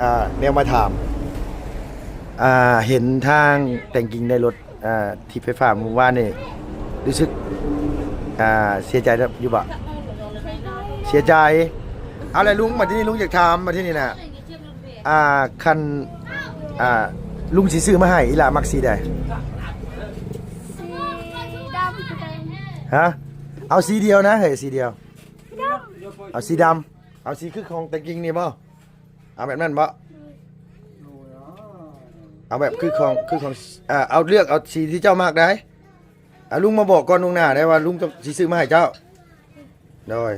ອ່າ ແນວມາຖາມ ອ່າ ເຫັນທາງແຕງກິງໄດ້ລົດ ອ່າ ຖີບໄຟຟ້າມື້ວານນີ້ ຮູ້ສຶກ ອ່າ ເສຍໃຈຢູ່ບໍ່? ເສຍໃຈ. ເອົາລະລຸງ ບັດທີນີ້ລຸງຢາກຖາມ ບັດທີນີ້ນະ ອ່າ ຄັນ ອ່າ ລຸງຊິຊື້ມາໃຫ້ ອີ່ຫຼ້າມັກສີໃດ? ສີດຳ. ຮະ? ເອົາສີດຽວນະເຮີ້ຍ ສີດຽວ. ດຳ. ເອົາສີດຳ. ເອົາສີຄືຂອງແຕງກິງນີ້ບໍ່? ເອົາແບບນັ້ນບໍ່? ເອົາແບບຄືຂອງ ຄືຂອງ ເອົາ ເລືອກເອົາສີທີ່ເຈົ້າມັກໄດ໋. ອາ ລຸງມາບອກກ່ອນລ່ວງໜ້າໄດ໋ວ່າລຸງຈະ ຊິຊື້ມາໃຫ້ເຈົ້າ. ໂດຍ.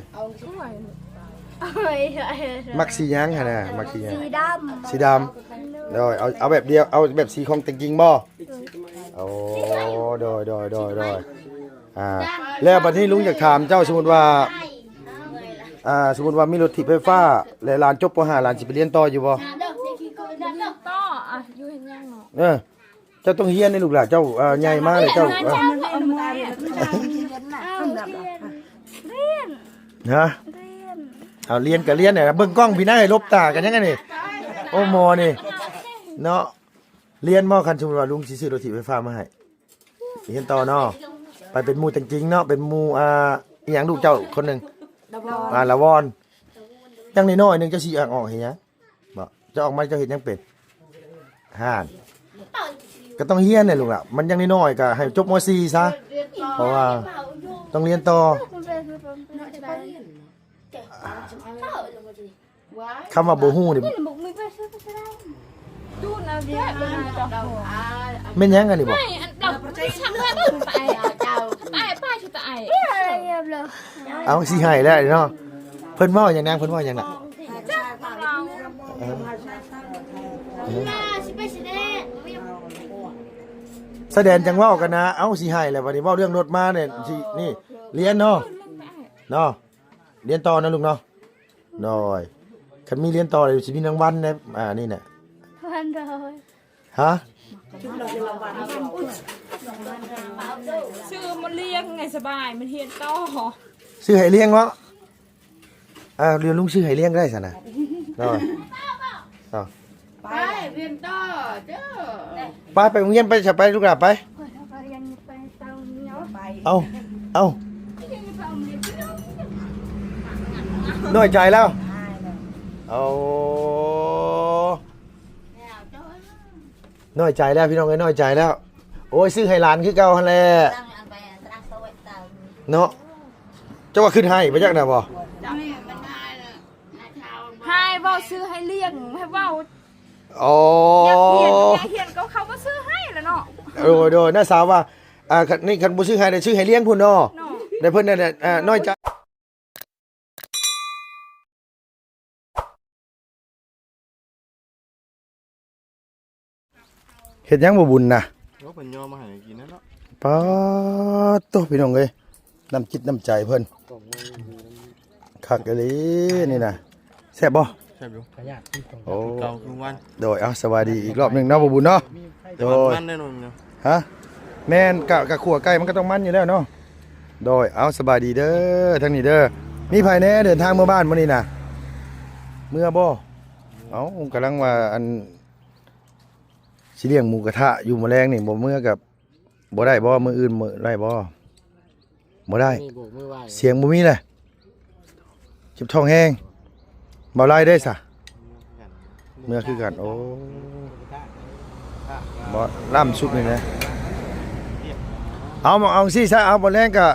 ມັກສີຫຍັງຫັ້ນນະ? ມັກສີຫຍັງ? ສີດຳ. ສີດຳ. ໂດຍ. ເອົາ ເອົາແບບດຽວ ເອົາແບບສີຂອງແຕງກິງບໍ່? ໂອ້ ໂດຍ ໂດຍ ໂດຍ ໂດຍ. ອ່າ ແລ້ວບັດນີ້ລຸງຢາກຖາມເຈົ້າ ສົມມຸດວ່າ ອ່າ ສົມມຸດວ່າມີລົດຖີບໄຟຟ້າ ແລະ ຫຼານຈົບ ປໍຫ້າ ຫຼານຊິໄປຮຽນຕໍ່ຢູ່ບໍ່? ຮຽນຕໍ່. ອາ ຢູ່ເຮັດຫຍັງເນາະ? ເອີ ເຈົ້າຕ້ອງຮຽນເດ້ລູກຫຼ້າ ເຈົ້າ ອ່າ ໃຫຍ່ມາແລ້ວເຈົ້າ ຮຽນ ຮຽນ ຮຽນ ຮຽນ ຮຽນ. ຮະ? ຮຽນ. ເອົາ ຮຽນກໍຮຽນແຫຼະ ເບິ່ງກ້ອງພີ້ນະ ໃຫ້ຫຼົບຕາກັນຫຍັງອັນນີ້? ໂອ້ ໝໍນີ້ເນາະ. ຮຽນບໍ່? ຄັນສົມມຸດວ່າລຸງຊິຊື້ລົດຖີບໄຟຟ້າມາໃຫ້ ຮຽນຕໍ່ເນາະ ໄປເປັນໝູ່ແຕງກິງເນາະ ເປັນໝູ່ ອ່າ ອີ່ຫຍັງລູກເຈົ້າຄົນໜຶ່ງ ອ່າ ລະວອນ. ຢ່າງນ້ອຍໆໜຶ່ງເຈົ້າຊິອາກອອກເຮັດຫຍັງບໍ່? ເຈົ້າອອກມາເຈົ້າເຮັດຫຍັງເປັນ? ຫັ້ນ ກໍຕ້ອງຮຽນແຫຼະລູກຫຼ້າ ມັນຢ່າງນ້ອຍໆກໍໃຫ້ຈົບ ມໍສີ່ ຊະ ເພາະວ່າຕ້ອງຮຽນຕໍ່. ຄຳວ່າບໍ່ຮູ້ນີ້ ແມ່ນຫຍັງອັນນີ້ບໍ່? ເອົາ ຊິໃຫ້ແລ້ວເນາະ ເພິ່ນເວົ້າຫຍັງນາງ ເພິ່ນເວົ້າຫຍັງນະ? ສະແດນຈັ່ງເວົ້າກັນນະ ເອົາ ຊິໃຫ້ແລ້ວ ບັດນີ້ເວົ້າເລື່ອງລົດມານີ້ ຊິ ນີ້ ຮຽນເນາະ ເນາະ ຮຽນຕໍ່ນະລູກເນາະ. ໂດຍ ຄັນມີຮຽນຕໍ່ນີ້ຊິມີລາງວັນໃນ ອ່າ ນີ້ນະ. ຮະ? ຊື້ມາລ້ຽງໃຫ້ສະບາຍ ມັນຮຽນຕໍ່. ຊື້ໃຫ້ລ້ຽງເນາະ. ອ່າ ດຽວລຸງຊື້ໃຫ້ລ້ຽງກໍໄດ້ຊັ້ນນະ. ໂດຍ ເອົາ ໄປ ໄປຮຽນຕໍ່ເດີ້. ໄປ ໄປໂຮງຮຽນໄປຊະ ໄປລູກຫຼ້າໄປ. ເອົາ ເອົາ ນ້ອຍໃຈແລ້ວ. ເອົາ ນ້ອຍໃຈແລ້ວ ພີ່ນ້ອງເອີຍ ນ້ອຍໃຈແລ້ວ. ໂອ້ຍ ຊື້ໃຫ້ຫຼານຄືເກົ່າຫັ້ນແຫຼະເນາະ. ເຈົ້າວ່າຄືນໃຫ້ບໍ່ຈັກນະບໍ່? ໃຫ້ເວົ້າ ຊື້ໃຫ້ລ້ຽງ ໃຫ້ເວົ້າ. ອໍ ຢາກຮຽນ ຢາກຮຽນກໍເຂົາບໍ່ຊື້ໃຫ້ລະເນາະ. ໂດຍ ໂດຍ ນ້າສາວວ່າ ອ່າ ຄັນນີ້ຄັນບໍ່ຊື້ໃຫ້ ໄດ້ຊື້ໃຫ້ລ້ຽງພຸ້ນເນາະ ເນາະ ໄດ້ເພິ່ນນັ້ນແຫຼະ ອ່າ ນ້ອຍໃຈ. ເຮັດຫຍັງບໍ່ບຸນນະ? ໂອ້ ເພິ່ນຍໍມາໃຫ້ກິນແລ້ວເນາະ. ປາດໂທ້ ພີ່ນ້ອງເອີຍ ນ້ຳຈິດນ້ຳໃຈເພິ່ນ ຄັກອີ່ຫຼີນີ້ນະ. ແຊບບໍ່? ແຊບຢູ່. ໂອ້ ຄືເກົ່າຄືວານ. ໂດຍ ເອົາ ສະບາຍດີອີກຮອບໜຶ່ງເນາະ ບໍ່ບຸນເນາະ. ໂດຍ ມັນແນ່ນອນເນາະ. ຮະ? ແມ່ນ ກະ ກະຂົ້ວໄກ່ມັນກໍຕ້ອງມັນຢູ່ແລ້ວເນາະ. ໂດຍ ເອົາ ສະບາຍດີເດີ ທາງນີ້ເດີ. ມີໃຜແດ່ເດີນທາງເມືອບ້ານມື້ນີ້ນະ? ເມືອບໍ່? ເອົ້າ ກຳລັງວ່າ ອັນ ຊິລ້ຽງໝູກະທະຢູ່ມື້ແລງນີ້ ບໍ່ເມືອກໍບໍ່ໄດ້ບໍ່? ມື້ອື່ນມື້ໄດ້ບໍ່? ບໍ່ໄດ້. ນີ້ໂບກມືໄຫວ້ ສຽງບໍ່ມີເລີຍ. ເຈັບທ້ອງແຮງ. ເບົາໄລ່ເດ້ຊະ? ເມືອຄືກັນ. ໂອ້ ບໍ່ ລ້ຳສຸດນີ້ນະ. ເອົາ ເອົາຊີ້ຊະ ເອົາ ບໍ່ແລງກະ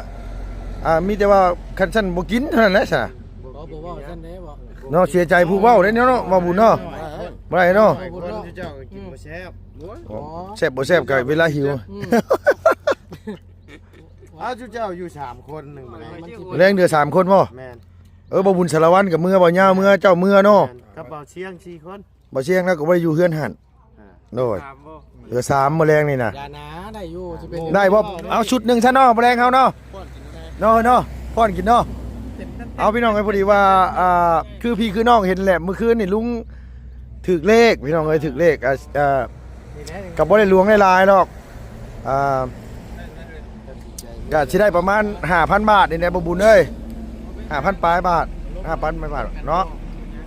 ອ່າ ມີແຕ່ວ່າຄັນຊັ້ນບໍ່ກິນເທົ່ານັ້ນແຫຼະຊະ. ບໍ່ ບໍ່ເວົ້າຊັ້ນເດ້ບໍ່ ເນາະ. ເສຍໃຈຜູ້ເວົ້າເດ້ເນາະ ເວົ້າບຸນເນາະ. ບໍ່ໄດ້ເນາະ. ຄົນເຈົ້າກໍກິນບໍ່ແຊບ. ໂອ້ຍ ແຊບບໍ່ແຊບກໍເວລາຫິວ. ອືມ ອ້າວ ເຈົ້າຢູ່ສາມຄົນ ໜຶ່ງມື້ແລງ ແລງເຫຼືອສາມຄົນບໍ່? ແມ່ນ. ເອີ ບໍ່ບຸນສາລະວັນກໍເມືອ ບໍ່ຍາວເມືອ ເຈົ້າເມືອເນາະ. ແມ່ນ ກັບເບົາຊຽງສີ່ຄົນ. ເບົາຊຽງລາວກໍບໍ່ໄດ້ຢູ່ເຮືອນຫັ້ນ. ອ່າ ໂດຍ ສາມບໍ່? ເຫຼືອສາມມື້ແລງນີ້ນະ. ຢ່ານາ ໄດ້ຢູ່ ຊິເປັນ ໄດ້ບໍ່? ເອົາຊຸດໜຶ່ງຊະເນາະ ມື້ແລງເຮົາເນາະ. ເນາະ ເນາະ ປ້ອນກິນເນາະ. ເອົາ ພີ່ນ້ອງເອີຍ ພໍດີວ່າ ອ່າ ຄືພີ່ຄືນ້ອງເຫັນແຫຼະ ມື້ຄືນນີ້ລຸງຖືກເລກ ພີ່ນ້ອງເອີຍ ຖືກເລກ ອ່າ ອ່າ ກໍບໍ່ໄດ້ຫຼວງໄດ້ຫຼາຍດອກ ອ່າ ກໍຊິໄດ້ປະມານຫ້າພັນບາດນີ້ແຫຼະ ບໍ່ບຸນເອີຍ ຫ້າພັນປາຍບາດ ຫ້າພັນປາຍບາດເນາະ.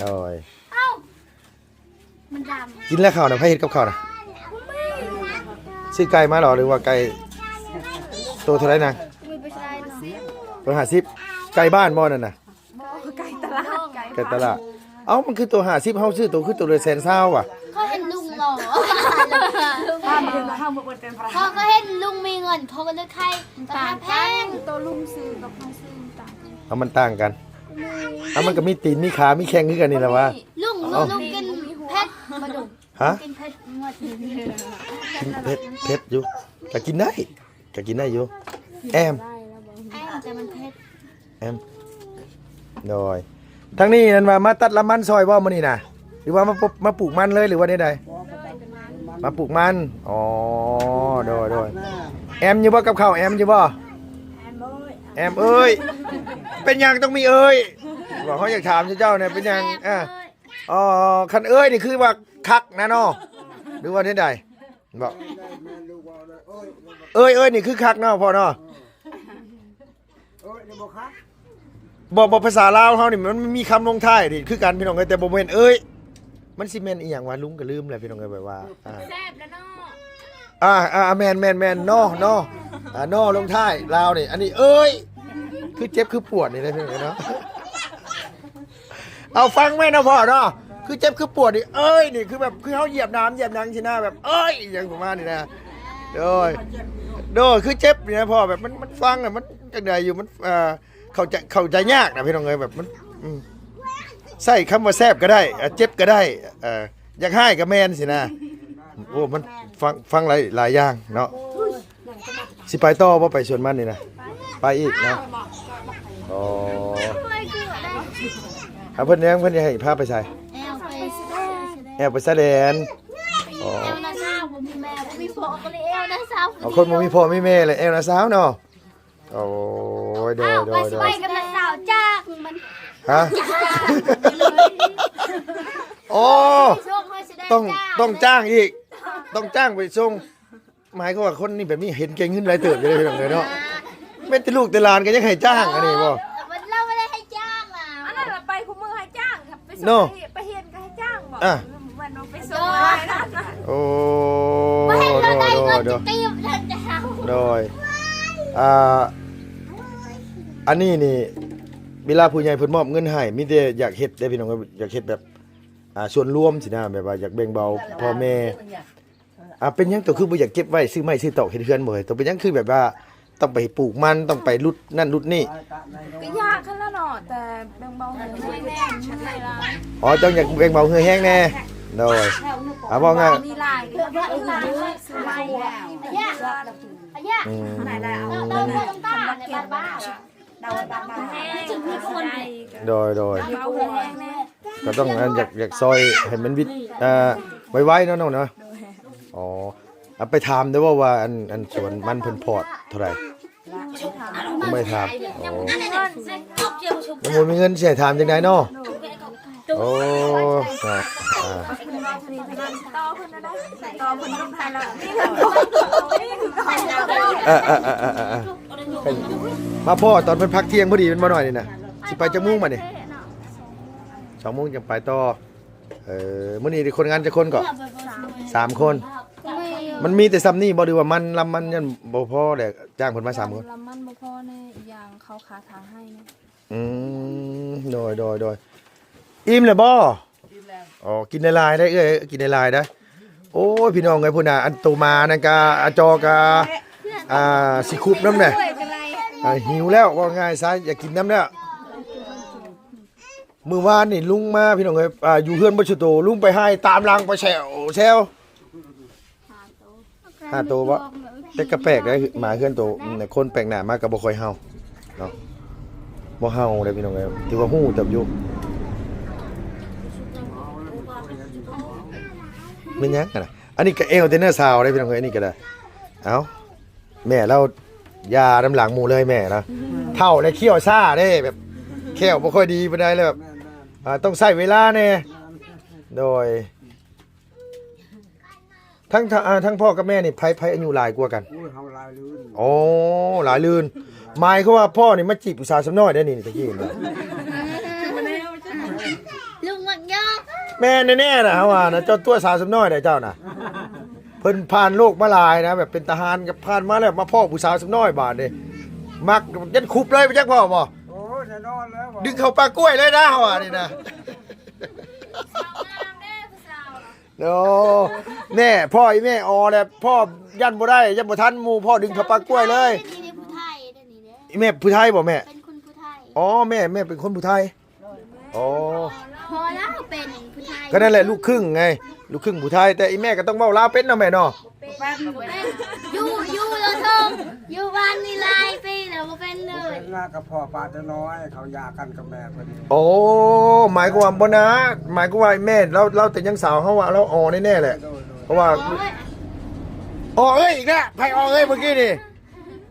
ໂດຍ ມັນດຳ ກິນແລ້ວເຂົ້ານະ ໃຜເຮັດກັບເຂົ້ານະ? ຊື້ໄກ່ມາເຫລໍ ຫຼືວ່າໄກ່ໂຕເທົ່າໃດນະ? ໂຕຫ້າສິບ ໄກ່ບ້ານບໍ່ນັ້ນນະ? ບໍ່ ໄກ່ຕະຫຼາດ ໄກ່ຕະຫຼາດ. ເອົ້າ ມັນຄືໂຕຫ້າສິບ ເຮົາຊື້ໂຕຄືໂຕລະແສນຊາວຫວາ? ເຂົາເຫັນລຸງຫຼໍ່ ເຂົາກໍເຫັນລຸງມີເງິນ ເຂົາກໍເລີຍຂາຍລາຄາແພງ. ໂຕລຸງຊື້ກັບເຮົາຊື້ມັນຕ່າງກັນ ເອົາ ມັນຕ່າງກັນ. ເອົາ ມັນກໍມີຕີນ ມີຂາ ມີແຂ້ງຄືກັນນີ້ລະຫວາ? ລຸງ ເອົ້າ ລຸງກິນເຜັດບໍ່ລຸງ? ຮະ? ກິນເຜັດໝົດ ກິນເຜັດ ເຜັດຢູ່ ກໍກິນໄດ້ ກໍກິນໄດ້ຢູ່. ແອມ ແອມ ແຕ່ມັນເຜັດ ແອມ. ໂດຍ ທາງນີ້ນັ້ນວ່າມາຕັດລຳມັນຊ່ອຍບໍ່ມື້ນີ້ນະ ຫຼືວ່າມາ ມາປູກມັນເລີຍ ຫຼືວ່າແນວໃດ? ມາປູກມັນ. ອໍ ໂດຍ ໂດຍ. ແອມຢູ່ບໍ່ ກັບເຂົ້າແອມຢູ່ບໍ່? ແອມເອີຍ ເປັນຫຍັງຕ້ອງມີເອີຍ? ວ່າເຮົາຢາກຖາມເຈົ້າແດ່ ເປັນຫຍັງ? ເອີຍ ອໍ ຄັນເອີຍນີ້ຄືວ່າຄັກນະເນາະ ຫຼືວ່າແນວໃດ? ບໍ່ ເອີຍ ເອີຍນີ້ຄືຄັກເນາະພໍ່ເນາະ. ເອີຍນີ້ບໍ່ຄັກ ບໍ່ ບໍ່ ພາສາລາວເຮົານີ້ມັນມີຄຳລົງທ້າຍນີ້ຄືກັນພີ່ນ້ອງເອີຍ ແຕ່ບໍ່ແມ່ນເອີຍ. ມັນຊິແມ່ນອີ່ຫຍັງວະ ລຸງກໍລືມແລ້ວພີ່ນ້ອງເອີຍ ແບບວ່າ ອ່າ ແຊບແລ້ວເນາະ. ອ່າ ອ່າ ແມ່ນໆໆ ເນາະ ເນາະ ອ່າ ເນາະ ລົງທ້າຍລາວນີ້. ອັນນີ້ເອີຍ ຄືເຈັບຄືປວດນີ້ແຫຼະພີ່ນ້ອງເອີຍເນາະ. ເອົາ ຟັງແມ່ນເນາະພໍ່ເນາະ ຄືເຈັບຄືປວດນີ້ ເອີຍ ນີ້ຄືແບບ ຄືເຮົາຢຽບນ້ຳຢຽບຫຍັງຊີ້ນະ ແບບ ເອີຍ ອີ່ຫຍັງປະມານນີ້ນະ. ໂດຍ ໂດຍ ຄືເຈັບນີ້ນະພໍ່ ແບບມັນ ມັນຟັງແລ້ວມັນຈັ່ງໃດຢູ່ ມັນ ເອີ ເຂົ້າໃຈ ເຂົ້າໃຈຍາກນະພີ່ນ້ອງເອີຍ ແບບມັນ ອືມ ໃຊ້ຄຳວ່າແຊບກໍໄດ້ ເຈັບກໍໄດ້ ເອີ ຢາກຮ້າຍກໍແມ່ນຊີ້ນະ. ໂອ້ ມັນຟັງ ຟັງຫຼາຍ ຫຼາຍຢ່າງເນາະ. ຊິໄປຕໍ່ບໍ່ ໄປສວນມັນນີ້ນະ? ໄປອີກເນາະ. ອໍ ເອົາ ເພິ່ນຍັງ ເພິ່ນຢາກໃຫ້ພາໄປໃສ? ແອວໄປ ແອວໄປຊາຍແດນ. ອໍ ແອວນາຊາວ ບໍ່ມີແມ່ ບໍ່ມີພໍ່ ກໍເລີຍແອວນາຊາວ. ອໍ ຄົນບໍ່ມີພໍ່ມີແມ່ແຫຼະ ແອວນາຊາວເນາະ. ໂອ້ຍ ໂດຍ ໂດຍ ໂດຍ ໄປກັບນາຊາວຈ້າງມັນ. ຮະ? ອໍ ຕ້ອງ ຕ້ອງຈ້າງອີກ ຕ້ອງຈ້າງໄປສົ່ງ. ໝາຍຄວາມວ່າຄົນນີ້ແບບນີ້ເຫັນແກ່ເງິນຫຼາຍເຕີບຢູ່ເດ້ພີ່ນ້ອງເອີຍເນາະ. ແມ່ນແຕ່ລູກແຕ່ຫຼານກໍຍັງໃຫ້ຈ້າງ ອັນນີ້ບໍ່? ມັນ ລາວບໍ່ໄດ້ໃຫ້ຈ້າງລະ ອັນນັ້ນລະໄປຄູ່ມື້ໃຫ້ຈ້າງ ໄປສົ່ງ ເນາະ ໄປຮຽນກໍໃຫ້ຈ້າງບໍ່? ອ່າ ແມ່ນບໍ່ ໄປສົ່ງຫຼາຍນະ. ໂອ້ ບໍ່ເຫັນລາວໄດ້ເງິນຈັກກີບເລີຍ. ໂດຍ ອ່າ ອັນນີ້ນີ້ ເວລາຜູ້ໃຫຍ່ເພິ່ນມອບເງິນໃຫ້ ມີແຕ່ຢາກເຮັດເດ້ພີ່ນ້ອງເອີຍ ຢາກເຮັດແບບ ອ່າ ສ່ວນລວມຊີ້ນະ ແບບວ່າຢາກແບ່ງເບົາພໍ່ແມ່. ອ່າ ເປັນຫຍັງໂຕຄືບໍ່ຢາກເກັບໄວ້ ຊື້ໄມ້ຊື້ຕອກເຮັດເຮືອນບໍ່ເອີຍ? ໂຕເປັນຫຍັງຄືແບບວ່າຕ້ອງໄປປູກມັນ ຕ້ອງໄປຫຼຸດນັ້ນຫຼຸດນີ້? ກໍຢາກຫັ້ນລະເນາະ ແຕ່ແບ່ງເບົາໃຫ້ແມ່ເມື່ອຍຫຼາຍ. ອໍ ຕ້ອງຢາກແບ່ງເບົາເຫື່ອແຮງແດ່. ໂດຍ ອ່າ ເວົ້າງ່າຍ ມີຫຼາຍກໍຢາກໄດ້ຫຼາຍ ຊື້ຫຼາຍ. ອືມ ໂດຍ ໂດຍ ກໍຕ້ອງອັນ ຢາກ ຢາກຊ່ອຍໃຫ້ມັນວິດ ອ່າ ໄວໆເນາະນ້ອງເນາະ. ອໍ ເອົາໄປຖາມໄດ້ບໍ່ວ່າ ອັນ ອັນສວນມັນເພິ່ນພອດເທົ່າໃດ? ຍັງບໍ່ໄດ້ຖາມ. ອໍ ຍັງບໍ່ມີເງິນຊິໃຫ້ຖາມຈັ່ງໃດເນາະ. ໂອ້ ອ່າ ອ່າ ຕໍ່ເພິ່ນເທົ່ານັ້ນ ຕໍ່ເພິ່ນເທົ່ານັ້ນ ຕໍ່ເພິ່ນລຸກໄດ້ແລ້ວ ນີ້ຄືເກົ່າ ນີ້ຄືເກົ່າ. ເອີ ເອີ ເອີ ເອີ ເອີ ເອີ ມາພໍ້ຕອນເພິ່ນພັກທ່ຽງພໍດີແມ່ນບໍ່ນ້ອຍນີ້ນະ? ຊິໄປຈັກໂມງບັດນີ້? ສອງໂມງຈັ່ງໄປຕໍ່. ເອີ ມື້ນີ້ໄດ້ຄົນງານຈັກຄົນເກາະ? ສາມຄົນ. ມັນມີແຕ່ຊ່ຳນີ້ບໍ່ ຫຼືວ່າມັນ ລຳມັນຍັງບໍ່ພໍແຫຼະ ຈ້າງເພິ່ນມາສາມຄົນ? ລຳມັນບໍ່ພໍແດ່ ອີກຢ່າງເຂົາຄາທາງໃຫ້ແດ່. ອືມ ໂດຍ ໂດຍ ໂດຍ. ອີ່ມແລ້ວບໍ່? ອໍ ກິນຫຼາຍໆເດີ້ເອື້ອຍ ກິນຫຼາຍໆເດີ້. ໂອ້ຍ ພີ່ນ້ອງເອີຍ ພຸ້ນນະ ອັນໂຕໝານັ້ນກະ ອາຈໍກະ ອ່າ ຊິຄຸບນຳແຫຼະ. ອ່າ ຫິວແລ້ວ ເວົ້າງ່າຍຊະ ຢາກກິນນຳແລ້ວ. ມື້ວານນີ້ລຸງມາ ພີ່ນ້ອງເອີຍ ອ່າ ຢູ່ເຮືອນບໍ່ສຸໂຕ ລຸງໄປໄຮ່ຕາມຫຼັງໄປແຊວແຊວ. ຫ້າໂຕບໍ່? ແຕ່ກໍແປກເດ້ ໝາເຮືອນໂຕ ຄົນແປກໜ້າມາກໍບໍ່ຄ່ອຍເຫົ່າເນາະ. ບໍ່ເຫົ່າເດ້ພີ່ນ້ອງເອີຍ ຖືວ່າຮູ້ເຕີບຢູ່. ແມ່ນຫຍັງຫັ້ນນະ? ອັນນີ້ກໍແອວແຕ່ເນື້ອຊາວເດ້ພີ່ນ້ອງເອີຍ ອັນນີ້ກໍໄດ້. ເອົ້າ ແມ່ລາວຢ່ານຳຫຼັງໝູ່ເລີຍແມ່ນະ. ເຖົ້າແລ້ວຂ້ຽວຊ້າເດ້ ແບບແຂ້ວບໍ່ຄ່ອຍດີປານໃດ ແລ້ວແບບ ອ່າ ຕ້ອງໃຊ້ເວລາແດ່. ໂດຍ. ທັງ ອ່າ ທັງພໍ່ກັບແມ່ນີ້ ໃຜ ໃຜອາຍຸຫຼາຍກວ່າກັນ? ໂອ້ຍ ເຮົາຫຼາຍລື່ນ. ໂອ້ ຫຼາຍລື່ນ. ໝາຍຄວາມວ່າພໍ່ນີ້ມາຈີບຜູ້ສາວຊຳນ້ອຍໄດ້ນີ້ ຕະກີ້ນີ້. ລຸງມາ ແມ່ນແນ່ໆນະ ເຮົາວ່ານະ ເຈົ້າຕົວະສາວສ່ຳນ້ອຍໄດ໋ເຈົ້ານະ. ເພິ່ນຜ່ານໂລກມາຫຼາຍນະ ແບບເປັນທະຫານກໍຜ່ານມາແລ້ວ ມາພໍ້ຜູ້ສາວສ່ຳນ້ອຍບາດນີ້ ມັກຈົນຄຸບເລີຍ ໄປຈັກພໍ້ບໍ່? ໂອ້ຍ ແນ່ນອນແລ້ວ ດຶງເຂົ້າປ່າກ້ວຍເລີຍນະ ເຮົາວ່ານີ້ນະ. ສາວງາມເດ້ຜູ້ສາວ. ໂອ້ ແນ່ ພໍ້ອີແມ່ອໍແລ້ວ ພໍ້ຢ້ານບໍ່ໄດ້ ຢ້ານບໍ່ທັນໝູ່ ພໍ້ດຶງເຂົ້າປ່າກ້ວຍເລີຍ. ນີ້ເດ້ຜູ້ໄທເດ້ນີ້ເດ້ ອີແມ່ຜູ້ໄທບໍ່ແມ່? ເປັນຄົນຜູ້ໄທ. ອໍ ແມ່ ແມ່ເປັນຄົນຜູ້ໄທ. ອໍ ພໍ່ລາວເປັນຜູ້ໄທ. ກໍນັ້ນແຫຼະ ລູກຄຶ່ງໄງ ລູກຄຶ່ງຜູ້ໄທ ແຕ່ອີແມ່ກໍຕ້ອງເວົ້າລາວເປັນເນາະແມ່ເນາະ. ບໍ່ເປັນ ບໍ່ເປັນ ຢູ່ ຢູ່ລາວເທິງ ຢູ່ບ້ານນີ້ຫຼາຍປີແລ້ວ ບໍ່ເປັນເລີຍ. ເປັນມາກັບພໍ່ປາແຕ່ນ້ອຍ ເຂົາຢາກັນກັບແມ່ເພິ່ນ. ໂອ້ ໝາຍຄວາມວ່າ ບໍ່ນະ ໝາຍຄວາມວ່າແມ່ລາວ ລາວແຕ່ຍັງສາວ ເຮົາວ່າລາວອໍແນ່ໆແຫຼະ. ໂດຍ ໂດຍ ເພາະວ່າ ອໍ ອໍເອີຍອີກແລ້ວ ໃຜອໍເອີຍເມື່ອກີ້ນີ້?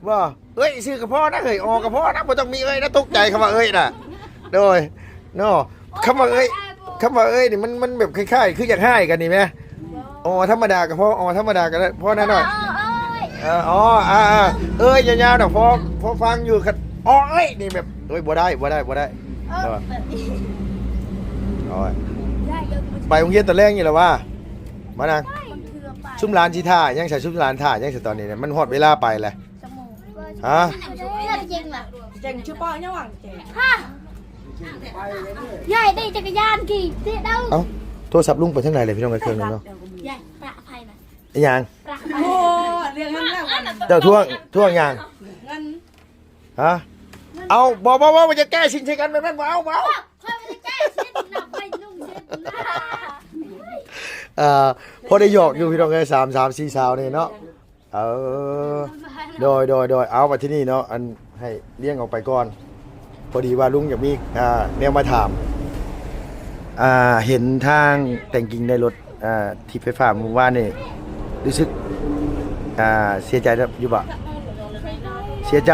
ບໍ່ ເອີຍຊື່ກໍພໍນະ ເອີຍ ອໍກໍພໍນະ ບໍ່ຕ້ອງມີເອີຍນະ ຕົກໃຈຄຳວ່າເອີຍນະ. ໂດຍ ເນາະ ຄຳວ່າເອີຍ ຄຳວ່າເອີຍນີ້ ມັນ ມັນແບບຄ້າຍໆ ຄືຢາກຮ້າຍກັນນີ້ແມ. ອໍທຳມະດາກໍພໍ ອໍທຳມະດາກໍໄດ້ ພໍນະນ້ອຍ. ອໍ ເອີຍ ເອີຍ ເອີຍຍາວໆນະ ພໍ ພໍຟັງຢູ່. ອໍເອີຍນີ້ແບບ ໂອ້ຍ ບໍ່ໄດ້ ບໍ່ໄດ້ ບໍ່ໄດ້. ໂອ້ຍ ໄປໂຮງຮຽນຕອນແລງນີ້ແຫຼະວ່າ ມານັ່ງ. ຊຸມຫຼານຊິຖ້າຫຍັງຊະ ຊຸມຫຼານຖ້າຫຍັງຊະຕອນນີ້ນະ ມັນຮອດເວລາໄປແລ້ວ. ຮະ ເຈັງລະ ເຈັງຊື່ປ້າຍັງຫວັງເຈັງ. ຮະ ຍາຍໄດ້ຈັກກະຍານຂີ່ຕິເດີ້. ເອົ້າ ໂທລະສັບລຸງໄປທາງໃດແລ້ວ ພີ່ນ້ອງເອີຍ ເຄື່ອງໜຶ່ງເນາະ. ຍາຍປະໄພນະ ອີຫຍັງ? ໂອ້ ເລື່ອງນັ້ນແລ້ວ ເຈົ້າທວງ ທວງຫຍັງ? ເງິນ. ຮະ ເອົາ ບໍ່ ບໍ່ ບໍ່ ບໍ່ ຢ່າແກ້ຊິນໃສ່ກັນແບບນັ້ນ ບໍ່ເອົາ ບໍ່ເອົາ. ຂ້ອຍບໍ່ໄດ້ແກ້ຊິນນະ ຂ້ອຍນຸ່ງຊິນນະ. ເອີ ພໍໄດ້ຫຍອກຢູ່ ພີ່ນ້ອງເອີຍ ສາມ ສາມສີ່ສາວນີ້ເນາະ. ເອີ ໂດຍ ໂດຍ ໂດຍ ເອົາ ບັດທີນີ້ເນາະ ອັນ ໃຫ້ລຽນອອກໄປກ່ອນ ພໍດີວ່າລຸງຢາກມີ ອ່າ ແນວມາຖາມ. ອ່າ ເຫັນທາງແຕ່ງກິງໄດ້ລົດ ອ່າ ຖີບໄຟຟ້າມື້ວານນີ້ ຮູ້ສຶກ ອ່າ ເສຍໃຈຢູ່ບໍ່? ເສຍໃຈ.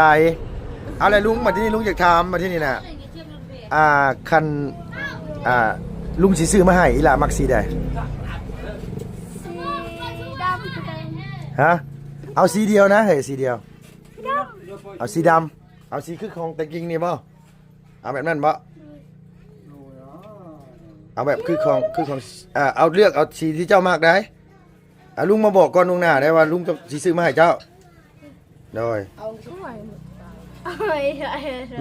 ເອົາລະລຸງ ບັດທີນີ້ລຸງຢາກຖາມ ບັດທີນີ້ນະ ອ່າ ຄັນ ອ່າ ລຸງຊິຊື້ມາໃຫ້ ອີ່ຫຼ້າມັກສີໃດ? ສີດຳຄືກັນ. ຮະ ເອົາສີດຽວນະ ເຮີ້ຍ ສີດຽວ. ດຳ ເອົາສີດຳ. ເອົາສີຄືຂອງແຕ່ງກິງນີ້ບໍ່? ເອົາແບບນັ້ນບໍ່? ເອົາແບບຄືຂອງ ຄືຂອງ ອ່າ ເອົາ ເລືອກເອົາສີທີ່ເຈົ້າມັກໄດ໋. ອ່າ ລຸງມາບອກກ່ອນລ່ວງໜ້າໄດ໋ວ່າລຸງຈະ ຊິຊື້ມາໃຫ້ເຈົ້າ. ໂດຍ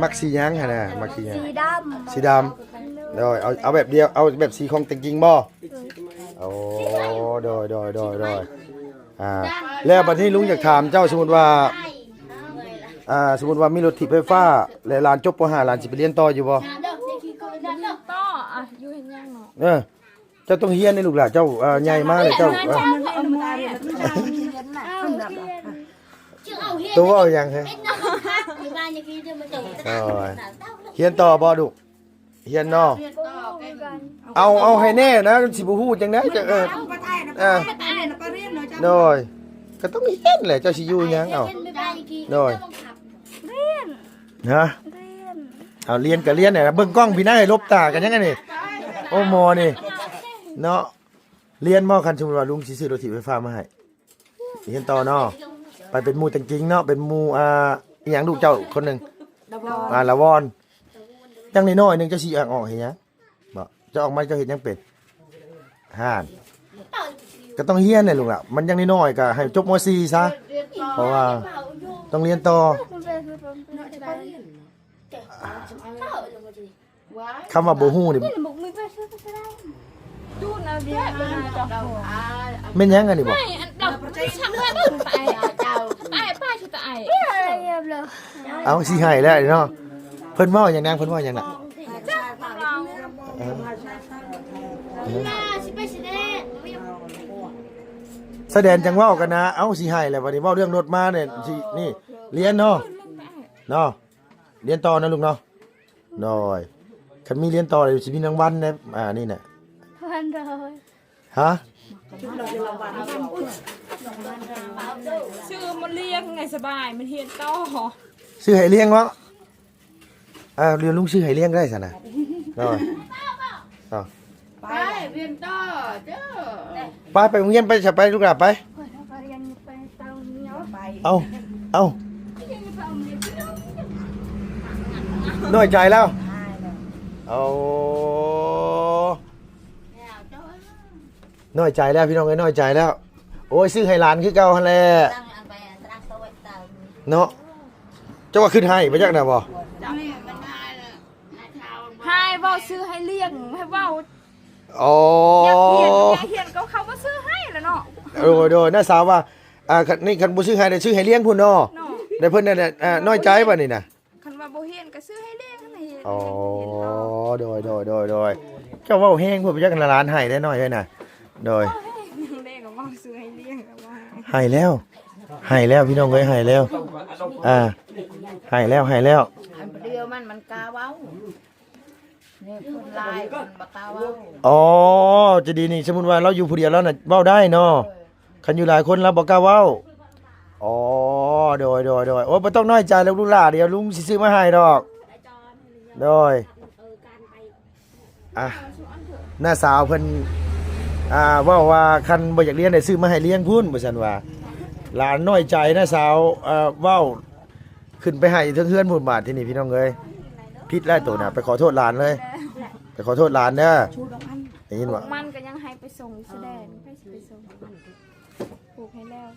ມັກສີຫຍັງຫັ້ນນະ? ມັກສີຫຍັງ? ສີດຳ. ສີດຳ. ໂດຍ ເອົາ ເອົາແບບດຽວ ເອົາແບບສີຂອງແຕ່ງກິງບໍ່? ໂອ້ ໂດຍ ໂດຍ ໂດຍ ໂດຍ. ອ່າ ແລ້ວບັດນີ້ລຸງຢາກຖາມເຈົ້າ ສົມມຸດວ່າ ອ່າ ສົມມຸດວ່າມີລົດຖີບໄຟຟ້າ ແລະ ຫຼານຈົບ ປໍຫ້າ ຫຼານຊິໄປຮຽນຕໍ່ຢູ່ບໍ່? ຮຽນຕໍ່ ອ່ະ ຢູ່ເຮັດຫຍັງເນາະ? ເອີ ເຈົ້າຕ້ອງຮຽນເດ້ລູກຫຼານ ເຈົ້າ ອ່າ ໃຫຍ່ມາແລ້ວເຈົ້າ ເອີ ໂຕເວົ້າຫຍັງເຮີ້ຍ? ໂອ້ຍ ຮຽນຕໍ່ບໍ່ລູກ? ຮຽນເນາະ. ຮຽນຕໍ່ ເອົາ ເອົາໃຫ້ແນ່ນະ ມັນຊິບໍ່ຮູ້ຈັ່ງໃດ. ເອີ ເອີ ໂດຍ ກໍຕ້ອງຮຽນແຫຼະ ເຈົ້າຊິຢູ່ຫຍັງ? ເອົາ ໂດຍ ຮຽນ ຮະ ຮຽນ ເອົາ ຮຽນກໍຮຽນແຫຼະ ເບິ່ງກ້ອງພີ້ນະ ໃຫ້ຫຼົບຕາກັນຫຍັງອັນນີ້. ໂອ້ ໝໍນີ້ເນາະ. ຮຽນບໍ່? ຄັນສົມມຸດວ່າລຸງຊິຊື້ລົດຖີບໄຟຟ້າມາໃຫ້ ຮຽນຕໍ່ເນາະ ໄປເປັນໝູ່ແຕ່ງກິງເນາະ ເປັນໝູ່ ອ່າ ອີຫຍັງລູກເຈົ້າຄົນໜຶ່ງ ອ່າ ລະວອນ. ຢ່າງນ້ອຍໆໜຶ່ງເຈົ້າຊິອອກເຮັດຫຍັງ? ບໍ່ ເຈົ້າອອກມາເຈົ້າເຮັດຫຍັງເປັນ? ຫັ້ນ ກໍຕ້ອງຮຽນແຫຼະລູກຫຼະ ມັນຢ່າງນ້ອຍໆກໍໃຫ້ຈົບ ມໍສີ່ ຊະ ເພາະວ່າຕ້ອງຮຽນຕໍ່. ຄຳວ່າບໍ່ຮູ້ນີ້ ແມ່ນຫຍັງອັນນີ້ບໍ່? ເອົ້າ ຊິໃຫ້ແລ້ວເນາະ ເພິ່ນເວົ້າຫຍັງນາງ ເພິ່ນເວົ້າຫຍັງນະ? ເອີ ສະແດງຈັ່ງເວົ້າກັນນະ. ເອົ້າ ຊິໃຫ້ແລ້ວບັດນີ້ ເວົ້າເລື່ອງລົດມານີ້ ຊິ ນີ້ ຮຽນເນາະ ເນາະ ຮຽນຕໍ່ນະລູກເນາະ. ໂດຍ ຄັນມີຮຽນຕໍ່ແລ້ວຊິມີລາງວັນໃນ ອ່າ ນີ້ນະ ຮະ ຊື້ມາລ້ຽງໃຫ້ສະບາຍ ມັນຮຽນຕໍ່. ຊື້ໃຫ້ລ້ຽງເນາະ. ອ່າ ດຽວລຸງຊື້ໃຫ້ລ້ຽງກໍໄດ້ຊັ້ນນະ. ໂດຍ ເອົາ ໄປຮຽນຕໍ່ເດີ້ ໄປ ໄປໂຮງຮຽນໄປຊະ ໄປລູກຫຼານໄປ. ເອົາ ເອົາ ນ້ອຍໃຈແລ້ວ. ໂອ້ ນ້ອຍໃຈແລ້ວພີ່ນ້ອງເອີຍ ນ້ອຍໃຈແລ້ວ. ໂອ້ຍ ຊື້ໃຫ້ຫຼານຄືເກົ່າຫັ້ນແຫຼະ ເນາະ. ເຈົ້າວ່າຂຶ້ນໃຫ້ໄປຈັກນະບໍ່? ໃຫ້ເວົ້າຊື້ໃຫ້ລ້ຽງ ໃຫ້ເວົ້າ ອໍ ຢາກຮຽນ ຢາກຮຽນກໍເຂົາບໍ່ຊື້ໃຫ້ລະເນາະ. ໂດຍ ໂດຍ ນ້າສາວວ່າ ອ່າ ຄັນນີ້ຄັນບໍ່ຊື້ໃຫ້ ຊື້ໃຫ້ລ້ຽງພຸ້ນເນາະ ເນາະ. ແຕ່ເພິ່ນນັ້ນ ອ່າ ນ້ອຍໃຈບັດນີ້ນະ ຄັນວ່າບໍ່ຮຽນກໍຊື້ໃຫ້ແດ່ ຄັນໃຫ້ຮຽນ ອໍ ກໍຮຽນຕໍ່. ໂດຍ ໂດຍ ໂດຍ ໂດຍ. ເຈົ້າເວົ້າແຮງໂພດ ໄປຈັກ ຫຼານໃຫ້ໄດ້ນ້ອຍເອີຍນະ. ໂດຍ ເວົ້າແຮງແດ່ ກໍເວົ້າຊື້ໃຫ້ລ້ຽງ ກໍວ່າໃຫ້ແລ້ວ ໃຫ້ແລ້ວ ພີ່ນ້ອງເອີຍ ໃຫ້ແລ້ວ ອ່າ ໃຫ້ແລ້ວ ໃຫ້ແລ້ວ. ອັນດຽວມັນ ມັນກ້າເວົ້າ ນີ້ຄົນຫຼາຍຄົນບໍ່ກ້າເວົ້າ. ອໍ ຈະດີນີ້ ສົມມຸດວ່າລາວຢູ່ຜູ້ດຽວລາວນະເວົ້າໄດ້ເນາະ. ເອີ ຄັນຢູ່ຫຼາຍຄົນລາວບໍ່ກ້າເວົ້າ. ອໍ ໂດຍ ໂດຍ ໂດຍ. ໂອ້ຍ ບໍ່ຕ້ອງນ້ອຍໃຈດອກລູກຫຼ້າ ດຽວລຸງຊິຊື້ມາໃຫ້ດອກ. ໂດຍ ອ່ະ ນ້າສາວເພິ່ນ ອ່າ ເວົ້າວ່າຄັນບໍ່ຢາກຮຽນໃຫ້ຊື້ມາໃຫ້ລ້ຽງພຸ້ນ ວ່າຊັ້ນວ່າ. ຫຼານນ້ອຍໃຈ ນ້າສາວ ເອີ ເວົ້າ ຂຶ້ນໄປໃຫ້ເທິງເຮືອນພຸ້ນ. ບາດທີນີ້ພີ່ນ້ອງເອີຍ ຜິດແລ້ວໂຕນະ. ໄປຂໍໂທດຫຼານເລີຍ ໄປຂໍໂທດຫຼານເດີ ໄດ້ຍິນບໍ່? ມັນກໍຍັງໃຫ້ໄປສົ່ງຢູ່ຊາຍແດນ ໃຜຊິໄປສົ່ງ? ປູກໃຫ້ແລ້ວ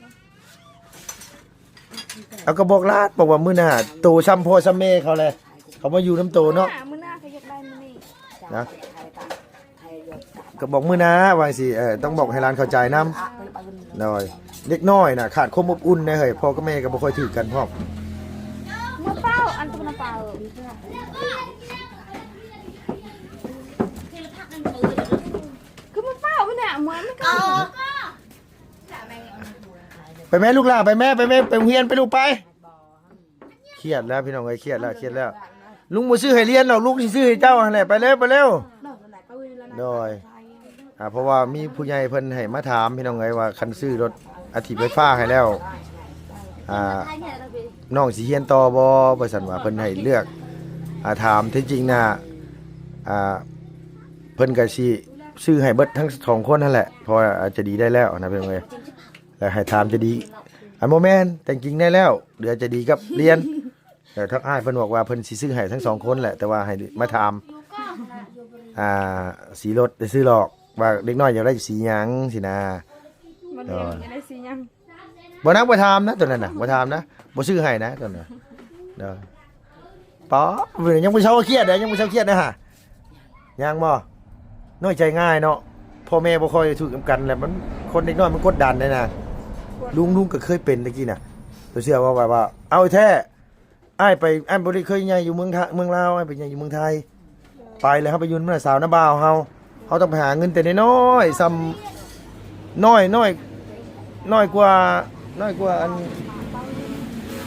ເອົາ ກໍບອກຫຼານ ບອກວ່າມື້ໜ້າໂຕຊ່ຳພໍ່ຊ່ຳແມ່ເຂົາແຫຼະ ເຂົາມາຢູ່ນຳໂຕເນາະ. ມື້ໜ້າ ມື້ໜ້າກໍຢາກໄດ້ມື້ນີ້ນະ ກໍບອກມື້ໜ້າວ່າຊິ. ເອີ ຕ້ອງບອກໃຫ້ຫຼານເຂົ້າໃຈນຳ. ໂດຍ ເດັກນ້ອຍນະຂາດຄວາມອົບອຸ່ນເດ້ເຮີ້ຍ ພໍ່ກັບແມ່ກໍບໍ່ຄ່ອຍຖືກກັນພ້ອມ. ມາເປົ່າ ອັນຕົວມາເປົ່າ ຄືມາເປົ່າຫັ້ນນະ ມັນກໍ ໄປແມ່ລູກຫຼ້າ ໄປແມ່ ໄປແມ່ ໄປໂຮງຮຽນໄປລູກໄປ. ຄຽດແລ້ວພີ່ນ້ອງເອີຍ ຄຽດແລ້ວ ຄຽດແລ້ວ. ລຸງບໍ່ຊື້ໃຫ້ຮຽນດອກ ລຸງຊິຊື້ໃຫ້ເຈົ້າຫັ້ນແຫຼະ. ໄປເລັວ ໄປເລັວ. ໂດຍ ອ່າ ເພາະວ່າມີຜູ້ໃຫຍ່ເພິ່ນໃຫ້ມາຖາມພີ່ນ້ອງເອີຍ ວ່າຄັນຊື້ລົດອັດຖິໄຟຟ້າໃຫ້ແລ້ວ ອ່າ ນ້ອງຊິຮຽນຕໍ່ບໍ່ ວ່າຊັ້ນວ່າ ເພິ່ນໃຫ້ເລືອກ ອ່າ ຖາມ. ແທ້ຈິງນະ ອ່າ ເພິ່ນກໍຊິຊື້ໃຫ້ເບິດທັງສອງຄົນຫັ້ນແຫຼະ ເພາະວ່າ ອ່າ ຈະດີໄດ້ແລ້ວນະພີ່ນ້ອງເອີຍ. ແລ້ວໃຫ້ຖາມຈະດີ ອັນບໍ່ແມ່ນ ແຕ່ຈິງແນ່ແລ້ວ ເຫຼືອຈະດີກັບຮຽນ. ເອີ ທາງອ້າຍເພິ່ນບອກວ່າເພິ່ນຊິຊື້ໃຫ້ທັງສອງຄົນແຫຼະ ແຕ່ວ່າໃຫ້ມາຖາມ ອ່າ ສີລົດຊື່ດອກ ວ່າເດັກນ້ອຍຢາກໄດ້ສີຫຍັງຊີ້ນະ. ບໍ່ໄດ້ ຢາກໄດ້ສີຫຍັງ? ບໍ່ນະ ບໍ່ຖາມນະ ຕົວນັ້ນນະ ບໍ່ຖາມນະ ບໍ່ຊື້ໃຫ້ນະ ຕົວນັ້ນ. ເດີ ປາ ຍັງບໍ່ເຊົາຄຽດເດ້ ຍັງບໍ່ເຊົາຄຽດນະຫະ. ຍັງບໍ່? ນ້ອຍໃຈງ່າຍເນາະ ພໍ່ແມ່ບໍ່ຄ່ອຍຖືກນຳກັນແຫຼະ ມັນ ຄົນເດັກນ້ອຍມັນກົດດັນໄດ໋ນະ. ລຸງ ລຸງກໍເຄີຍເປັນແຕ່ກີ້ນະ ຕົວເຊື່ອວ່າ ວ່າ ວ່າ ເອົາແທ້ ອ້າຍໄປ ອ້າຍບໍ່ໄດ້ເຄີຍໃຫຍ່ຢູ່ເມືອງ ເມືອງລາວ ອ້າຍໄປໃຫຍ່ຢູ່ເມືອງໄທ ໄປແລ້ວເຮົາໄປຢູ່ນຳນ້າສາວນ້າບ່າວເຮົາ ເຮົາຕ້ອງໄປຫາເງິນແຕ່ນ້ອຍໆ ຊ່ຳ ນ້ອຍ ນ້ອຍ ນ້ອຍກວ່າ ນ້ອຍກວ່າອັນ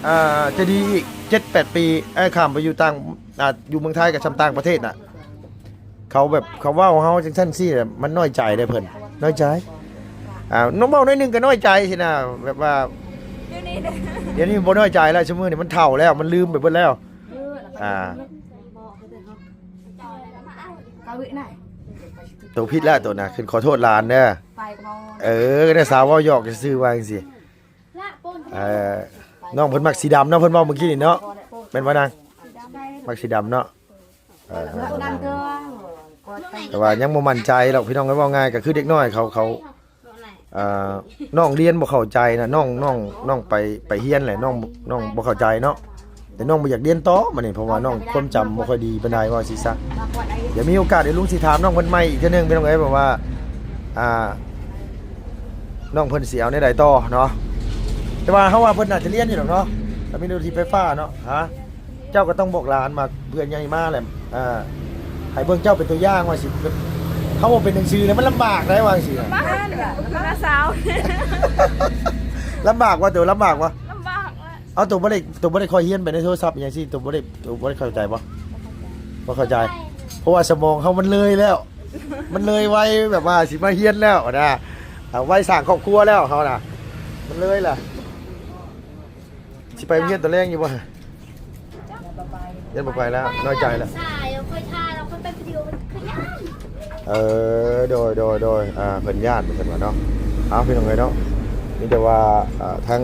ອ່າ ຈະດີອີກເຈັດແປດປີ. ອ້າຍຂ້າມໄປຢູ່ຕ່າງ ອ່າ ຢູ່ເມືອງໄທກໍຊ່ຳຕ່າງປະເທດນະ ເຂົາແບບ ເຂົາເວົ້າເຮົາຈັ່ງຊັ້ນຊີ້ ມັນນ້ອຍໃຈເດ້ເພິ່ນ ນ້ອຍໃຈ. ອ່າ ນ້ອງເວົ້າໜ້ອຍໜຶ່ງກໍນ້ອຍໃຈຊີ້ນະ ແບບວ່າ ດຽວນີ້ ດຽວນີ້ບໍ່ນ້ອຍໃຈແລ້ວ ຊຸມື້ນີ້ມັນເຖົ້າແລ້ວ ມັນລືມໄປເບິດແລ້ວ. ອ່າ ໂຕຜິດແລ້ວໂຕນະ ຂຶ້ນຂໍໂທດຫຼານເດີ. ເອີ ກໍໄດ້ສາວເວົ້າຫຍອກຊື່ວ່າຈັ່ງຊີ້. ເອີ ນ້ອງເພິ່ນມັກສີດຳເນາະ ເພິ່ນເວົ້າມື້ກີ້ນີ້ເນາະ ແມ່ນບໍ່ນາງ? ມັກສີດຳເນາະ. ເອີ ແຕ່ວ່າຍັງບໍ່ໝັ້ນໃຈດອກພີ່ນ້ອງເອີຍ ເວົ້າງ່າຍກໍຄືເດັກນ້ອຍເຂົາ ເຂົາ ອ່າ ນ້ອງຮຽນບໍ່ເຂົ້າໃຈນະ ນ້ອງ ນ້ອງ ນ້ອງໄປ ໄປຮຽນແຫຼະ ນ້ອງ ນ້ອງບໍ່ເຂົ້າໃຈເນາະ ແຕ່ນ້ອງບໍ່ຢາກຮຽນຕໍ່ມານີ້ ເພາະວ່ານ້ອງຄວາມຈຳບໍ່ຄ່ອຍດີປານໃດ ເວົ້າຊີ້ຊະ. ດຽວມີໂອກາດ ດຽວລຸງຊິຖາມນ້ອງເພິ່ນໃໝ່ອີກເທື່ອໜຶ່ງ ພີ່ນ້ອງເອີຍ ເພາະວ່າ ອ່າ ນ້ອງເພິ່ນຊິເອົາແນວໃດຕໍ່ເນາະ ແຕ່ວ່າເຮົາວ່າເພິ່ນໜ້າຈະຮຽນຢູ່ດອກເນາະ ກໍມີລົດຖີບໄຟຟ້າເນາະ. ຮະ ເຈົ້າກໍຕ້ອງບອກຫຼານວ່າເພື່ອໃຫຍ່ມາແຫຼະ ອ່າ ໃຫ້ເບິ່ງເຈົ້າເປັນຕົວຢ່າງວ່າຊິ ເຮົາບໍ່ເປັນໜັງສືແລ້ວມັນລຳບາກໄດ໋ວ່າຈັ່ງຊີ້ນະ. ລຳບາກ ຄືນ້າສາວ ລຳບາກບໍ່? ໂຕລຳບາກບໍ່? ລຳບາກແຫຼະ. ເອົາ ໂຕບໍ່ໄດ້ ໂຕບໍ່ໄດ້ຄ່ອຍຮຽນໄປໃນໂທລະສັບຫຍັງຊີ້ ໂຕບໍ່ໄດ້ ໂຕບໍ່ໄດ້ເຂົ້າໃຈບໍ່? ບໍ່ເຂົ້າໃຈ ເພາະວ່າສະໝອງເຮົາມັນເລີຍແລ້ວ ມັນເລີຍໄວແບບວ່າຊິມາຮຽນແລ້ວນະ ເອົາ ໄວສ້າງຄອບຄົວແລ້ວເຮົານະ ມັນເລີຍລະ. ຊິໄປໂຮງຮຽນຕອນແລງຢູ່ບໍ່? ຮຽນບໍ່ໄປແລ້ວ ນ້ອຍໃຈແລ້ວ. ສາຍ ຂ້ອຍຖ້າແລ້ວ ຂ້ອຍໄປຜູ້ດຽວ ຂ້ອຍຢ້ານ. ເອີ ໂດຍ ໂດຍ ໂດຍ ອ່າ ເພິ່ນຢ້ານເພິ່ນວ່າເນາະ. ເອົາ ພີ່ນ້ອງເອີຍເນາະ ມີແຕ່ວ່າ ອ່າ ທາງ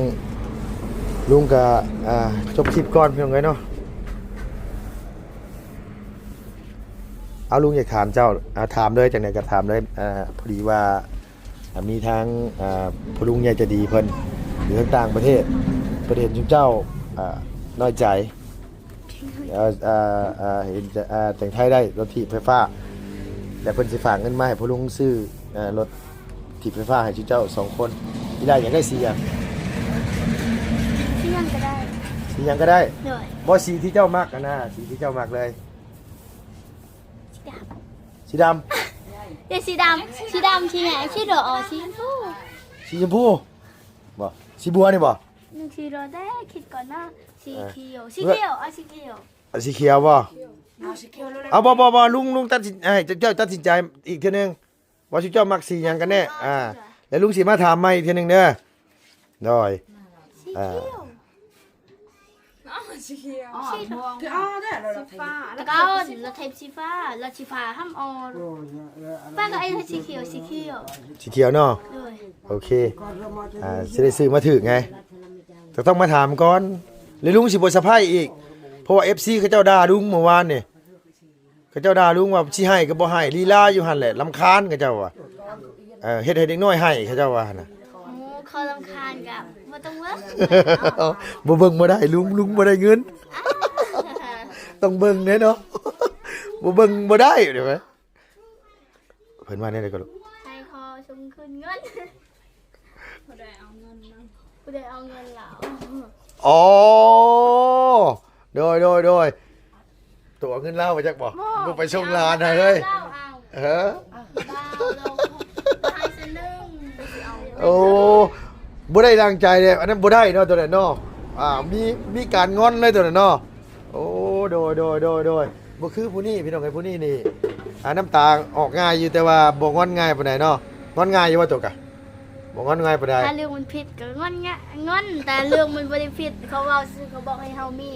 ລຸງກໍ ອ່າ ຈົບຄລິບກ່ອນ ພີ່ນ້ອງເອີຍເນາະ. ເອົາ ລຸງຢາກຖາມເຈົ້າ ອ່າ ຖາມເລີຍ ຈັ່ງໃດກໍຖາມເລີຍ. ອ່າ ພໍດີວ່າ ອ່າ ມີທາງ ອ່າ ພໍ່ລຸງໃຫຍ່ໃຈດີເພິ່ນຢູ່ທາງຕ່າງປະເທດ ເພິ່ນເຫັນຊຸມເຈົ້າ ອ່າ ນ້ອຍໃຈ ເອີ ອ່າ ເຫັນ ອ່າ ແຕ່ງໄທໄດ້ລົດຖີບໄຟຟ້າ ແລະ ເພິ່ນຊິຝາກເງິນມາໃຫ້ພໍ່ລຸງຊື້ ອ່າ ລົດຖີບໄຟຟ້າໃຫ້ຊຸມເຈົ້າສອງຄົນ. ອີ່ຫຼ້າຢາກໄດ້ສີຫຍັງ? ສີຫຍັງກໍໄດ້. ສີຫຍັງກໍໄດ້? ໂດຍ. ບໍ່ ສີທີ່ເຈົ້າມັກຫັ້ນນະ ສີທີ່ເຈົ້າມັກເລີຍ. ສີດຳ. ສີດຳ? ເດ ສີດຳ ສີດຳ ສີຫຍັງ? ສີດຳ ອໍ ສີຊົມພູ. ສີຊົມພູບໍ່? ສີບົວນີ້ບໍ່? ໜຶ່ງ ສີດຳແດ່ ຄິດກ່ອນນະ. ສີຂຽວ ເອີ ສີຂຽວ ເອົາສີຂຽວ. ເອົາສີຂຽວບໍ່? ເອົາ ບໍ່ ບໍ່ ບໍ່ ລຸງ ລຸງຕັດສິນ ໃຫ້ເຈົ້າຕັດສິນໃຈອີກເທື່ອໜຶ່ງ ວ່າຊຸມເຈົ້າມັກສີຫຍັງກັນແນ່. ອ່າ ແລ້ວລຸງຊິມາຖາມໃໝ່ອີກເທື່ອໜຶ່ງເດີ. ໂດຍ. ສີຂຽວ. ສີຂຽວ ອໍ ສີ ອໍ ແດ່ ສີຟ້າ ແລ້ວກໍລົດໄຖສີຟ້າ ລົດສີຟ້າຫ້ຳອ່ອນ. ປ້າກໍເອົາສີຂຽວ ສີຂຽວ ສີຂຽວເນາະ. ໂດຍ. ໂອເຄ ອ່າ ຊິໄດ້ຊື້ມາຖືກໄງ ກໍຕ້ອງມາຖາມກ່ອນ ຫຼືລຸງຊິບໍ່ສະໄພອີກ ເພາະວ່າເອັຟຊີເຂົາເຈົ້າດ່າລຸງມື້ວານນີ້. ເຂົາເຈົ້າດ່າລຸງວ່າຊິໃຫ້ກໍບໍ່ໃຫ້ ລີລາຢູ່ຫັ້ນແຫຼະ ລຳຄານເຂົາເຈົ້າວ່າ. ເອີ ເຮັດໃຫ້ເດັກນ້ອຍໄຫ້ ເຂົາເຈົ້າວ່າຫັ້ນນະ. ໂອ້ ເຂົາລຳຄານກໍບໍ່ຕ້ອງເບິ່ງ. ບໍ່ເບິ່ງບໍ່ໄດ້ ລຸງ ລຸງບໍ່ໄດ້ເງິນ. ຕ້ອງເບິ່ງແດ່ເນາະ ບໍ່ເບິ່ງບໍ່ໄດ້. ເພິ່ນວ່າແນວໃດກໍລູກ? ໃຫ້ພໍ່ສົ່ງຄືນເງິນ. ຜູ້ໃດເອົາເງິນນຳ ຜູ້ໃດເອົາເງິນລາວ. ອໍ ໂດຍ ໂດຍ ໂດຍ. ໂຕເອົາເງິນລາວໄປຈັກບໍ່? ບໍ່ ບໍ່ໄປສົ່ງຫຼານໃຫ້ເລີຍ. ເອີ ໂອ້ ບໍ່ໄດ້ດັ່ງໃຈເດ້ ອັນນັ້ນບໍ່ໄດ້ເນາະ ໂຕນັ້ນເນາະ. ອ່າ ມີ ມີການງອນເລີຍໂຕນັ້ນເນາະ. ໂອ້ ໂດຍ ໂດຍ ໂດຍ ໂດຍ. ບໍ່ຄືຜູ້ນີ້ພີ່ນ້ອງເອີຍ ຜູ້ນີ້ນີ້ ອ່າ ນ້ຳຕາອອກງ່າຍຢູ່ ແຕ່ວ່າບໍ່ງອນງ່າຍປານໃດເນາະ. ງອນງ່າຍຢູ່ບໍ່ໂຕກະ? ບໍ່ງອນງ່າຍປານໃດ. ຖ້າເລື່ອງມັນຜິດກໍງອນງະ ງອນ ແຕ່ເລື່ອງມັນບໍ່ໄດ້ຜິດ ເຂົາເວົ້າຊື່ ເຂົາບອກໃຫ້ເຮົາມີ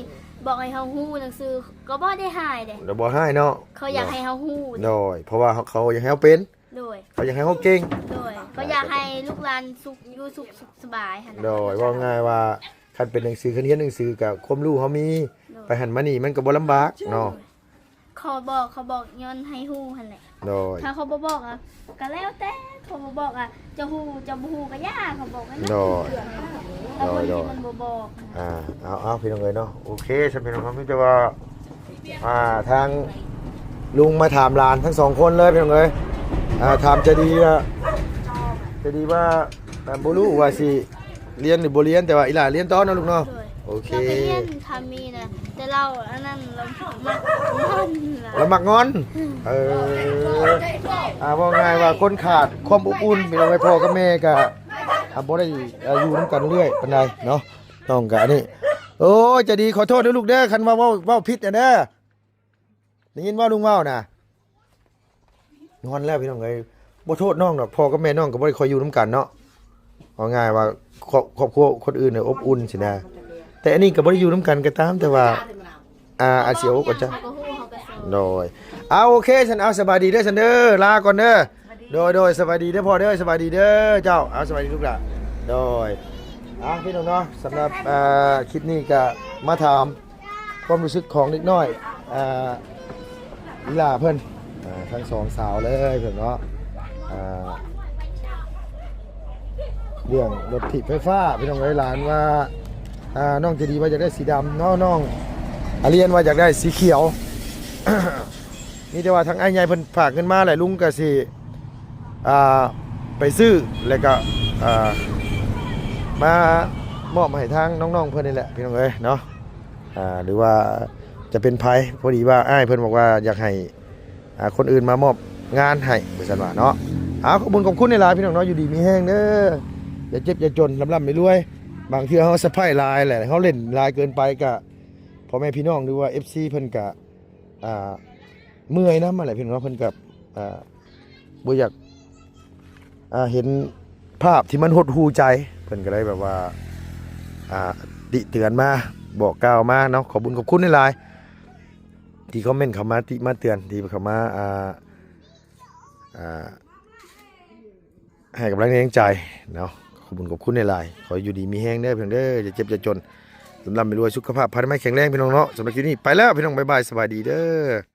ບອກໃຫ້ເຮົາຮູ້ໜັງສື ກໍບໍ່ໄດ້ຮ້າຍເດ້. ແລ້ວບໍ່ຮ້າຍເນາະ ເຂົາຢາກໃຫ້ເຮົາຮູ້. ໂດຍ ເພາະວ່າເຂົາຢາກໃຫ້ເຮົາເປັນ. ໂດຍ ເຂົາຢາກໃຫ້ເຮົາເກັ່ງ. ໂດຍ ເຂົາຢາກໃຫ້ລູກຫຼານສຸກ ຢູ່ສຸກ ສຸກສະບາຍຫັ້ນນະ. ໂດຍ ເວົ້າງ່າຍວ່າ ຄັນເປັນໜັງສື ຄັນຮຽນໜັງສື ກະຄວາມຮູ້ເຮົາມີ. ໂດຍ ໄປຫັ້ນມານີ້ມັນກໍບໍ່ລຳບາກເນາະ. ໂດຍ ເຂົາບອກ ເຂົາບອກຍ້ອນໃຫ້ຮູ້ຫັ້ນແຫຼະ. ໂດຍ ຖ້າເຂົາບໍ່ບອກອະ ກໍແລ້ວແຕ່ ເຂົາບໍ່ບອກອະ ຈະຮູ້ຈະບໍ່ຮູ້ກໍຢ່າ ເຂົາບອກແລ້ວ. ໂດຍ ໂດຍ ໂດຍ ມັນບໍ່ບອກ. ອ່າ ເອົາ ເອົາ ພີ່ນ້ອງເອີຍເນາະ ໂອເຄ ຊັ້ນພີ່ນ້ອງເຮົາມີແຕ່ວ່າ ອ່າ ທາງລຸງມາຖາມຫຼານທັງສອງຄົນເລີຍ ພີ່ນ້ອງເອີຍ. ອ່າ ຖາມໃຈດີວ່າ ໃຈດີວ່າ ອ່າ ບໍ່ຮູ້ວ່າຊິ ລຽນຫຼືບໍ່ລຽນ ແຕ່ວ່າອີ່ຫຼ້າລຽນຕໍ່ເນາະລູກເນາະ. ໂດຍ ໂອເຄ ລາວໄປຮຽນທຳມີນະ ແຕ່ລາວອັນນັ້ນ ລາວມັກງອນ ລາວມັກງອນ. ເອີ ອ່າ ເວົ້າງ່າຍວ່າຄົນຂາດຄວາມອົບອຸ່ນ ພີ່ນ້ອງເອີຍ ພໍ່ກັບແມ່ກະ ອ່າ ບໍ່ໄດ້ ອ່າ ຢູ່ນຳກັນເລື້ອຍປານໃດເນາະ. ນ້ອງກະອັນນີ້ ໂອ້ຍ ໃຈດີ ຂໍໂທດເດີລູກເດີ ຄັນວ່າເວົ້າ ເວົ້າຜິດນະເດີ. ໄດ້ຍິນບໍ່ລຸງເວົ້ານະ? ງອນແລ້ວພີ່ນ້ອງເອີຍ ບໍ່ໂທດນ້ອງດອກ ພໍ່ກັບແມ່ນ້ອງກໍບໍ່ໄດ້ຄ່ອຍຢູ່ນຳກັນເນາະ. ເວົ້າງ່າຍວ່າຄອບ ຄອບຄົວຄົນອື່ນນີ້ອົບອຸ່ນຊີ້ນະ ແຕ່ອັນນີ້ກໍບໍ່ໄດ້ຢູ່ນຳກັນກໍຕາມ ແຕ່ວ່າ ອ່າ ອາດຊິເອົາອົກເອົາໃຈ. ໂດຍ ເອົາ ໂອເຄ ຊັ້ນ ເອົາ ສະບາຍດີເດີ ຊັ້ນເດີ ລາກ່ອນເດີ. ໂດຍ ໂດຍ ສະບາຍດີເດີພໍ່ເດີ ສະບາຍດີເດີເຈົ້າ ເອົາ ສະບາຍດີລູກຫຼານ. ໂດຍ ອ່າ ພີ່ນ້ອງເນາະ ສຳລັບ ອ່າ ຄລິບນີ້ກໍມາຖາມ ຄວາມຮູ້ສຶກຂອງເດັກນ້ອຍ ອ່າ ອີ່ຫຼ້າເພິ່ນ ອ່າ ທັງສອງສາວເລີຍເພິ່ນເນາະ ອ່າ ເລື່ອງລົດຖີບໄຟຟ້າ ພີ່ນ້ອງເອີຍ. ຫຼານວ່າ ອ່າ ນ້ອງໃຈດີວ່າຢາກໄດ້ສີດຳເນາະ ນ້ອງອາລຽນວ່າຢາກໄດ້ສີຂຽວ. ມີແຕ່ວ່າທາງອ້າຍໃຫຍ່ເພິ່ນຝາກເງິນມາແຫຼະ ລຸງກໍຊິ ອ່າ ໄປຊື້ ແລ້ວກໍ ອ່າ ມາມອບໃຫ້ທາງນ້ອງໆເພິ່ນນີ້ແຫຼະ ພີ່ນ້ອງເອີຍເນາະ. ອ່າ ຫຼືວ່າຈະເປັນໃຜ ພໍດີວ່າອ້າຍເພິ່ນບອກວ່າຢາກໃຫ້ ອ່າ ຄົນອື່ນມາມອບງານໃຫ້ ວ່າຊັ້ນວ່າເນາະ. ເອົາ ຂອບຄຸນຂອບຄຸນຫຼາຍໆ ພີ່ນ້ອງເນາະ ຢູ່ດີມີແຮງເດີ ຢ່າເຈັບຢ່າຈົນ ລ່ຳໆລວຍໆ. ບາງເທື່ອເຮົາສະໄພຫຼາຍແຫຼະ ເຮົາຫຼິ້ນຫຼາຍເກີນໄປ ກະພໍ່ແມ່ພີ່ນ້ອງ ຫຼືວ່າເອັຟຊີເພິ່ນກະ ອ່າ ເມື່ອຍນຳຫັ້ນແຫຼະ ພີ່ນ້ອງເນາະ ເພິ່ນກໍ ອ່າ ບໍ່ຢາກ ອ່າ ເຫັນພາບທີ່ມັນຫົດຫູ່ໃຈ ເພິ່ນກໍໄດ້ແບບວ່າ ອ່າ ຕິເຕືອນມາ ບອກກ່າວມາເນາະ. ຂອບບຸນຂອບຄຸນຫຼາຍໆ ທີ່ຄອມເມັນເຂົ້າມາຕິມາເຕືອນ ທີ່ເຂົ້າມາ ອ່າ ອ່າ ໃຫ້ກຳລັງແຮງໃຈເນາະ. ຂອບຄຸນຂອບຄຸນຫຼາຍໆ ຂໍຢູ່ດີມີແຮງເດີ ພີ່ນ້ອງເດີ ຢ່າເຈັບຢ່າຈົນ ລ່ຳໆລວຍໆ ສຸຂະພາບພະນາໄມແຂງແຮງ ພີ່ນ້ອງເນາະ. ສຳລັບຄລິບນີ້ໄປແລ້ວ ພີ່ນ້ອງ ບາຍບາຍ ສະບາຍດີເດີ.